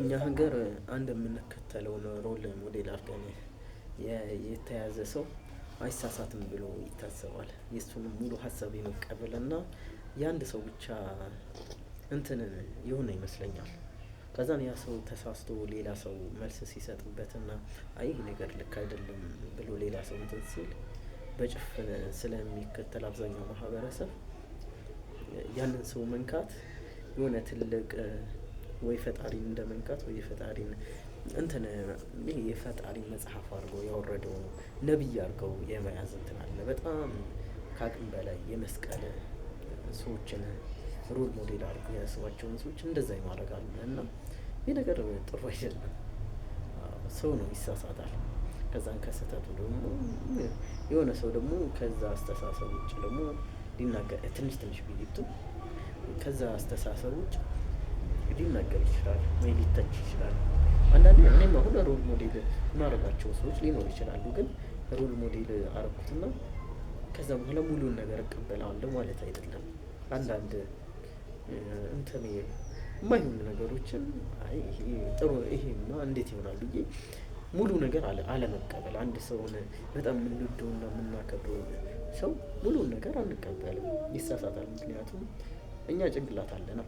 እኛ ሀገር አንድ የምንከተለውን role model አድርገን የተያዘ ሰው አይሳሳትም ብሎ ይታሰባል። የእሱንም ሙሉ ሀሳብ የመቀበል እና የአንድ ሰው ብቻ እንትን የሆነ ይመስለኛል። ከዛን ያ ሰው ተሳስቶ ሌላ ሰው መልስ ሲሰጥበትና አይ ይሄ ነገር ልክ አይደለም ብሎ ሌላ ሰው እንትን ሲል በጭፍን ስለሚከተል አብዛኛው ማህበረሰብ ያንን ሰው መንካት የሆነ ትልቅ ወይ ፈጣሪን እንደ መንካት ወይ ፈጣሪን እንትን ይሄ የፈጣሪን መጽሐፍ አድርገው ያወረደው ነብይ አድርገው የመያዝ እንትን አለ። በጣም ከአቅም በላይ የመስቀል ሰዎችን role model አድርገው ያሰቧቸውን ሰዎች እንደዛ የማድረግ አለ እና ይህ ነገር ጥሩ አይደለም። ሰው ነው፣ ይሳሳታል። ከዛን ከስህተቱ ደግሞ የሆነ ሰው ደግሞ ከዛ አስተሳሰብ ውጭ ደግሞ ሊናገር ትንሽ ትንሽ ቢይቱ ከዛ አስተሳሰብ ውጭ ሊናገር ይችላል ወይ ሊተች ይችላል። አንዳንዴ እኔም አሁን role model የማደርጋቸው ሰዎች ሊኖሩ ይችላሉ። ግን role model አረኩትና ከዛ በኋላ ሙሉን ነገር እቀበላለሁ ማለት አይደለም። አንዳንድ እንትን የማይሆኑ ነገሮችን አይ ይሄ ጥሩ ይሄማ እንዴት ይሆናል ብዬ ሙሉ ነገር አለመቀበል። አንድ ሰውን በጣም የምንወደውና የምናከብረውን ሰው ሙሉውን ነገር አንቀበልም፣ ይሳሳታል። ምክንያቱም እኛ ጭንቅላት አለና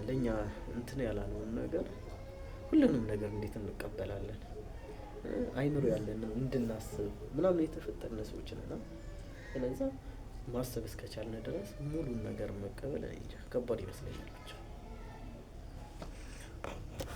ለእኛ እንትን ያላለውን ነገር ሁሉንም ነገር እንዴት እንቀበላለን? አይምሮ ያለን እንድናስብ ምናምን የተፈጠርን ሰዎች ነን። ስለዛ ማሰብ እስከቻልን ድረስ ሙሉን ነገር መቀበል እኔ እንጃ ከባድ ይመስለኛል ብቻ።